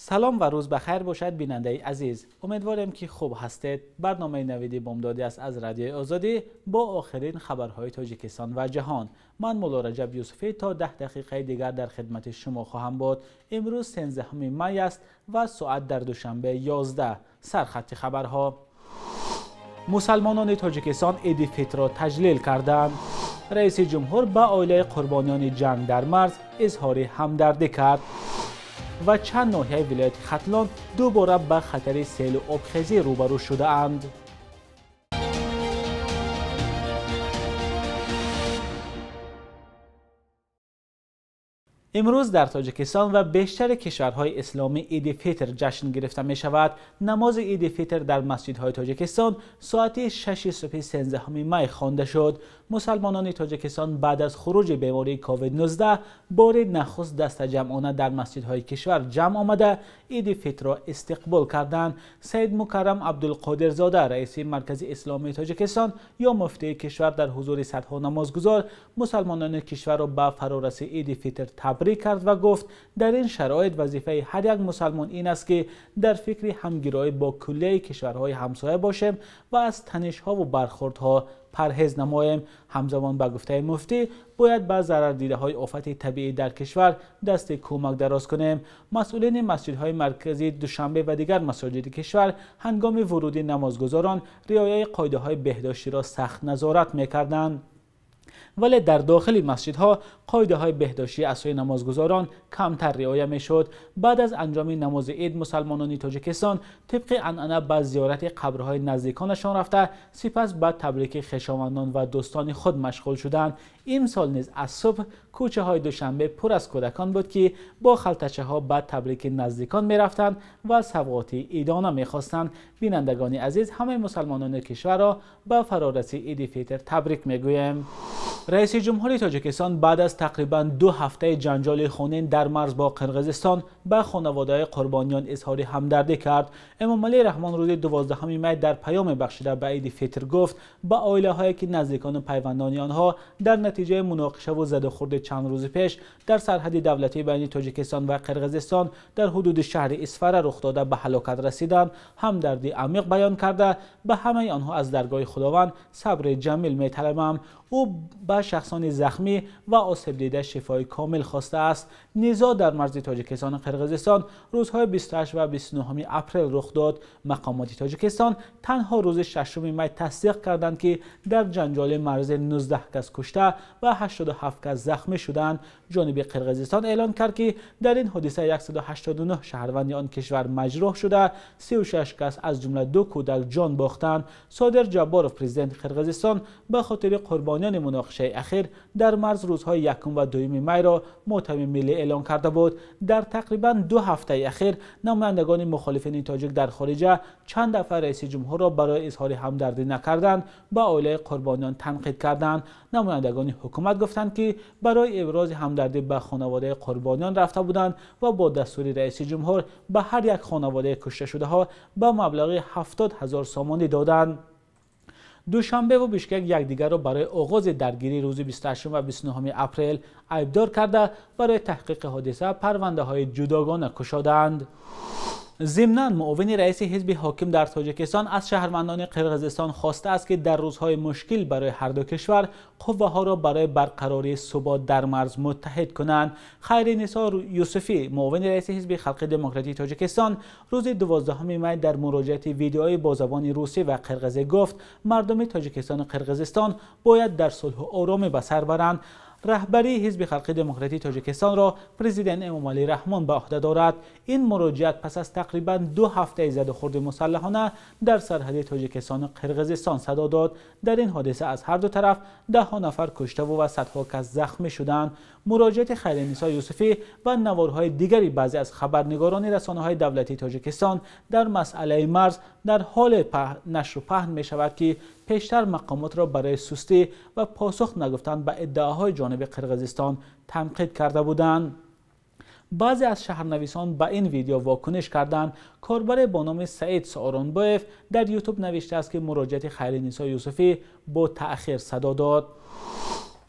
Салом ва рӯз бахайр бошад, бинандаи азиз. Умедворем, ки хуб ҳастед. Барномаи Навиди Бомдодӣ аст аз Радиои Озодӣ бо охирин хабарҳои Тоҷикистон ва ҷаҳон. Ман Мулло Раҷаб Юсуфӣ то 10 дақиқаи дигар дар хидмати шумо хоҳам буд. Имрӯз 13 май аст ва соат дар Душанбе 11. Сархати хабарҳо. Мусалмонони Тоҷикистон Иди Фитрро таҷлил карданд. Раиси ҷумҳур ба оилаи қурбониёни ҷанг дар марз изҳори ҳамдардӣ кард. Ва чанд ноҳияи вилояти Хатлон дубора ба хатари селу обхезӣ рӯбарӯ шудаанд. Имрӯз дар Тоҷикистон ва бештари кишварҳои исломӣ Иди Фитр ҷашн гирифта мешавад. Намози Иди Фитр дар масҷидҳои Тоҷикистон соати 6 субҳи 13 май хонда шуд. Мусалмонони Тоҷикистон баъд аз хуруҷи бемории COVID-19 бори нахуст дастаҷамъона дар масҷидҳои кишвар ҷамъ омада Иди Фитрро истиқбол карданд. Саид Мукаррам Абдулқодирзода, раиси Маркази Исломии Тоҷикистон ё муфтии кишвар, дар ҳузури садҳо намозгузор мусалмонони кишварро ба фарораси Иди Фитр табрик кард ва гуфт, дар ин шароит вазифаи ҳар як мусалмон ин аст, ки дар фикри ҳамгироӣ бо куллияи кишварҳои ҳамсоя бошем ва аз танишҳову бархӯрдҳо парҳез намоем. Ҳамзамон ба гуфтаи муфтӣ, бояд ба зарардидаҳои офати табиӣ дар кишвар дасти кӯмак дароз кунем. Масъулини масҷидҳои марказии Душанбе ва дигар масоҷиди кишвар ҳангоми вуруди намозгузорон риояи қоидаҳои беҳдоштиро сахт назорат мекарданд. Вале дар дохили масҷидҳо қоидаҳои беҳдоштӣ аз сӯи намозгузорон камтар риоя мешуд. Баъд аз анҷоми намози ид мусалмонони Тоҷикистон тибқи анъана ба зиёрати қабрҳои наздиконашон рафта, сипас ба табрики хешовандон ва дӯстони худ машғул шуданд. Имсол низ аз субҳ кӯчаҳои Душанбе пур аз кӯдакон буд, ки бо халтачаҳо ба табрики наздикон мерафтанд ва савғоти идона мехостанд. Бинандагони азиз, ҳамаи мусалмонони кишварро ба фарораси Иди Фитр табрик мегӯем. Раиси ҷумҳури Тоҷикистон баъд аз тақрибан 2 ҳафтаи ҷанҷоли хунин дар марз бо Қирғизистон ба хонаводаҳои қурбониён изҳори ҳамдардӣ кард. Эмомалӣ Раҳмон рӯзи 12 май дар паёме бахшида ба Иди Фитр гуфт, ба оилаҳое ки наздикону пайвандони онҳо дар натиҷаи муноқишаву задухӯрди чанд рӯзи пеш дар сарҳади давлатӣ байни Тоҷикистон ва Қирғизистон дар ҳудуди шаҳри Исфара рух дода ба ҳалокат расиданд, ҳамдардӣ амиқ баён карда, ба ҳамаи онҳо аз даргоҳи Худованд сабри ҷамил металабам. Ӯ ба шахсони захмӣ ва осебдида шифои комил хостааст. Низоъ дар марзи Тоҷикистону Қирғизистон рӯзҳои 28 ва 29 апрел рух дод. Мақомоти Тоҷикистон танҳо рӯзи 6 май тасдиқ карданд, ки дар ҷанҷоли марзи 19 кас кушта ва 87 кас захмӣ шуданд. Ҷониби Қирғизистон эълон кард, ки дар ин ҳодиса 189 шаҳрванди он кишвар маҷрӯҳ шуда, 36 кас аз ҷумла 2 кӯдак ҷон бохтанд. Содир Ҷабборов, президенти Қирғизистон, ба хотири қурбониёни муноқишаи ахир дар марз рӯзҳои 1 ва 2 майро мотами миллӣ эълон карда буд. Дар тақрибан 2 ҳафтаи ахир намояндагони мухолифини тоҷик дар хориҷа чанд дафъа раиси ҷумҳурро барои изҳори ҳамдардӣ накарданд, ба оилаи қурбониён танқид карданд. Намояндагони ҳукумат гуфтанд, ки барои ибрози ҳамдардӣ ба хонаводаи қурбониён рафта буданд ва бо дастури раиси ҷумҳур ба ҳар як хонаводаи кушташудаҳо ба маблағи 70 000 сомонӣ доданд. Душанбе ва Бишкек якдигарро барои оғози даргирии рӯзи 28 ва 29 апрел айбдор карда, барои таҳқиқи ҳодиса парвандаҳои ҷудогона кушодаанд. Зимнан муовини раиси ҳизби ҳоким дар Тоҷикистон аз шаҳрвандони Қирғизистон хостааст, ки дар рӯзҳои мушкил барои ҳар ду кишвар қувваҳоро барои барқарории субот дар марз муттаҳид кунанд. Хайринисо Юсуфӣ, муовини раиси ҳизби халқи демократии Тоҷикистон, рӯзи 12 май дар муроҷиати видеоӣ бо забони русӣ ва қирғизӣ гуфт, мардуми Тоҷикистону Қирғизистон бояд дар сулҳу оромӣ ба сар баранд. Раҳбарии ҳизби халқи демократии Тоҷикистонро президент Эмомалӣ Раҳмон ба ӯҳда дорад. Ин муроҷиат пас аз тақрибан 2 ҳафтаи задухӯрди мусаллаҳона дар сарҳади Тоҷикистону Қирғизистон садо дод. Дар ин ҳодиса аз ҳар ду тараф даҳҳо нафар куштаву ва садҳо кас захмӣ шуданд. Муроҷиати Хайринисо Юсуфӣ ва наворҳои дигари баъзе аз хабарнигорони расонаҳои давлатии Тоҷикистон дар масъалаи марз дар ҳоле нашру паҳн мешавад, ки пештар мақомотро барои сустӣ ва посух нагуфтан ба иддаоҳои ҷониби Қирғизистон танқид карда буданд. Баъзе аз шаҳрнависон ба ин видео вокуниш карданд. Корбаре бо номи Саид Сооронбоев дар Ютуб навиштааст, ки муроҷиати Хайринисо Юсуфӣ бо таъхир садо дод.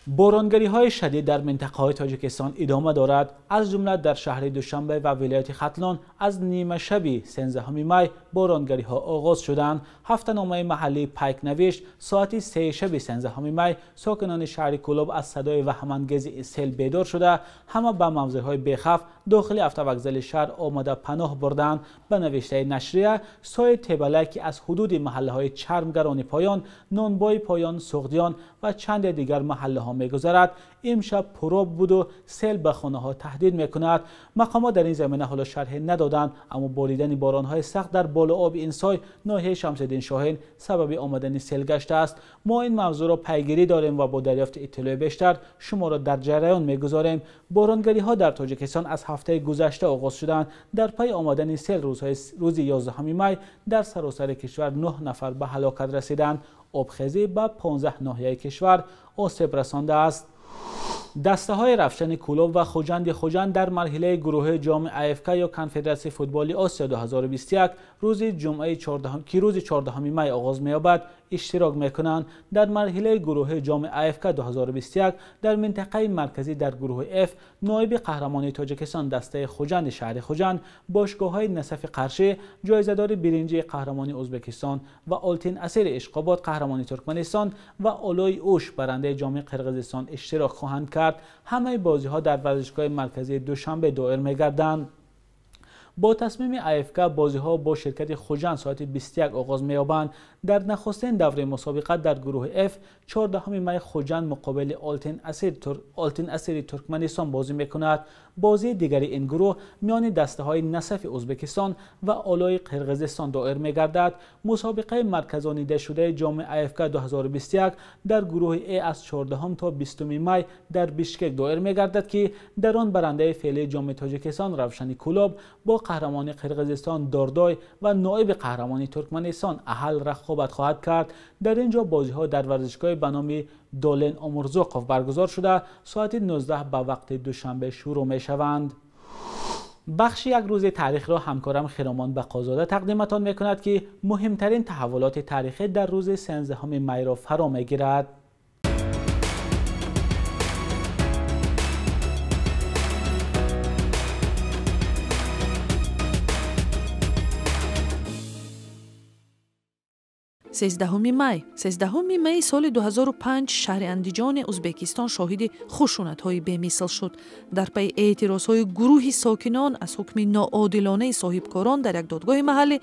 Боронгариҳои шадид дар минтақаҳои Тоҷикистон идома дорад. Аз ҷумла дар шаҳри Душанбе ва вилояти Хатлон аз нимашаби 13 май боронгариҳо оғоз шуданд. Ҳафтаномаи маҳаллии Пайк навишт, соати 3 шаби 13 май сокинони шаҳри Кӯлоб аз садои ваҳмангези сел бедор шуда, ҳама ба мавзеъҳои бехавф дохили автовокзали шаҳр омада паноҳ бурданд. Ба навиштаи нашрия, сои Тебалай, ки аз ҳудуди маҳаллаҳои Чармгарони поён, Нонбои поён, Суғдиён ва чанде дигар маҳаллаҳо мегузарад, имшаб пуроб буду сел ба хонаҳо таҳдид мекунад. Мақомот дар ин замина ҳоло шарҳе надоданд, аммо боридани боронҳои сахт дар болооби ин сой ноҳияи Шамсиддин Шоҳин сабаби омадани сел гаштааст. Мо ин мавзӯъро пайгирӣ дорем ва бо дарёфти иттилои бештар шуморо дар ҷараён мегузорем. Боронгариҳо дар Тоҷикистон аз ҳафтаи гузашта оғоз шуданд. Дар пайи омадани сел рӯзи 11 май дар саросари кишвар 9 нафар ба ҳалокат расиданд. Обхезӣ ба 15 ноҳияи кишвар осеб расондааст. Дастаҳои Равшани Кӯлоб ва Хуҷанди Хуҷанд дар марҳилаи гурӯҳии ҷоми АФК ё Конфедератсияи футболи Осиё 2021 рӯзи ҷумъаи ки рӯзи 14 май оғоз меёбад иштирок мекунанд. Дар марҳилаи гурӯҳии ҷоми АФК 2021 дар минтақаи марказӣ дар гурӯҳи F ноиби қаҳрамони Тоҷикистон дастаи Хуҷанди шаҳри Хуҷанд, бошгоҳҳои Насафи Қаршӣ, ҷоизадори биринҷии қаҳрамони Ӯзбекистон ва Олтин Асири Ишқобод қаҳрамони Туркманистон ва Олои Уш барандаи ҷоми Қирғизистон иштирок хоҳанд кард. Ҳамаи бозиҳо дар варзишгоҳи марказии Душанбе доир мегарданд. Бо тасмими АФК бозиҳо бо ширкати Хуҷанд соати 21 оғоз меёбанд. Дар нахустин давраи мусобиқа дар гурӯҳи F 14 май Хуҷанд муқобили Олтин Асири Туркманистон бозӣ мекунад. Бозии дигари ин гурӯҳ миёни дастаҳои Насафи Ӯзбекистон ва Олои Қирғизистон доир мегардад. Мусобиқаи марказонидашудаи ҷоми АФК 2021 дар гурӯҳи Э аз 14 то 20 май дар Бишкек доир мегардад, ки дар он барандаи феълии ҷоми Тоҷикистон Равшани Кӯлоб бо қаҳрамони Қирғизистон Дордой ва ноиби қаҳрамони Туркманистон Аҳал рақобат хоҳад кард. Дар ин ҷо бозиҳо дар варзишгоҳи ба номи Долен Омурзоқов баргузор шуда, соати 19 ба вақти Душанбе шурӯъ мешаванд. Бахши як рӯзи таърихро ҳамкорам Хиромон Бақозода тақдиматон мекунад, ки муҳимтарин таҳаввулоти таърихӣ дар рӯзи 13 майро фаро мегирад. 13 май. 13 май соли 2005 шаҳри Андиҷони Ӯзбекистон шоҳиди хушунатҳои бемисл шуд. Дар пайи эътирозҳои гурӯҳи сокинон аз ҳукми ноодилонаи соҳибкорон дар як додгоҳи маҳаллӣ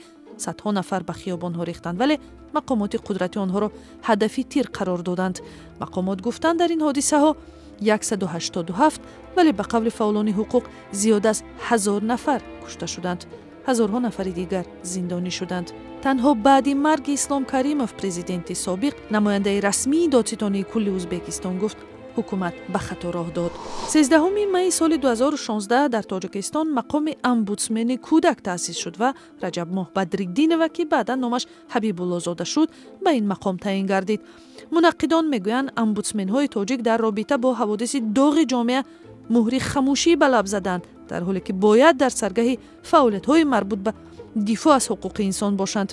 садҳо нафар ба хиёбонҳо рехтанд, вале мақомоти қудрати онҳоро ҳадафи тир қарор доданд. Мақомот гуфтанд, дар ин ҳодисаҳо 187, вале ба қавли фаъолони ҳуқуқ зиёд аз 1000 нафар кушта шуданд. Ҳазорҳо нафари дигар зиндонӣ шуданд. Танҳо баъди марги Ислом Каримов, президенти собиқ, намояндаи расмии додситонии кулли Ӯзбекистон гуфт, ҳукумат ба хато роҳ дод. 13 майи соли 2016 дар Тоҷикистон мақоми омбудсмени кӯдак таъсис шуд ва Раҷабмоҳ Бадриддинова, ки баъдан номаш Ҳабибуллозода шуд, ба ин мақом таъин гардид. Мунаққидон мегӯянд, омбудсменҳои тоҷик дар робита бо ҳаводиси доғи ҷомеа муҳри хамӯшӣ ба лаб заданд, дар ҳоле ки бояд дар саргаҳи фаъолиятҳои марбут ба дифоъ аз ҳуқуқи инсон бошанд.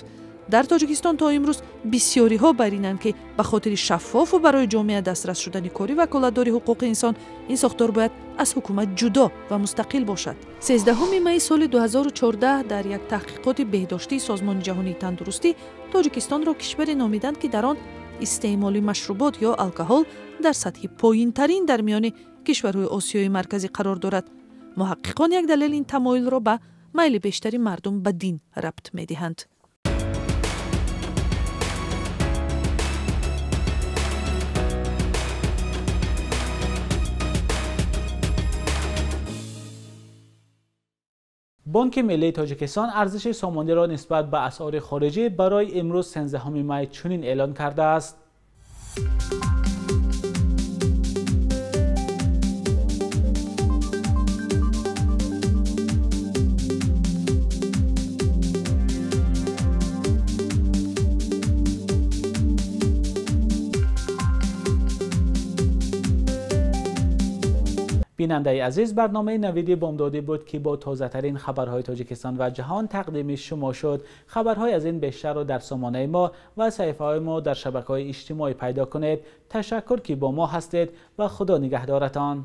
Дар Тоҷикистон то имрӯз бисёриҳо бар инанд, ки ба хотири шаффофу барои ҷомеа дастрас шудани кори ваколатдори ҳуқуқи инсон ин сохтор бояд аз ҳукумат ҷудо ва мустақил бошад. 13 майи соли 2014 дар як таҳқиқоти беҳдоштии Созмони ҷаҳонии тандурустӣ Тоҷикистонро кишваре номиданд, ки дар он истеъмоли машрубот ё алкоҳол дар сатҳи поинтарин дар миёни кишварҳои Осиёи Марказӣ қарор дорад. Муҳаққиқон як далели ин тамоилро ба майли бештари мардум ба дин рабт медиҳанд. Бонки Миллии Тоҷикистон арзиши сомониро нисбат ба асъори хориҷӣ барои имрӯз 13 май чунин эълон кардааст. Бинандаи азиз, барномаи Навиди Бомдодӣ буд, ки бо тозатарин хабарҳои Тоҷикистон ва ҷаҳон тақдими шумо шуд. Хабарҳои аз ин бештарро дар сомонаи мо ва саҳифаҳои мо дар шабакаҳои иҷтимоӣ пайдо кунед. Ташаккур, ки бо мо ҳастед, ва Худо нигаҳдоратон.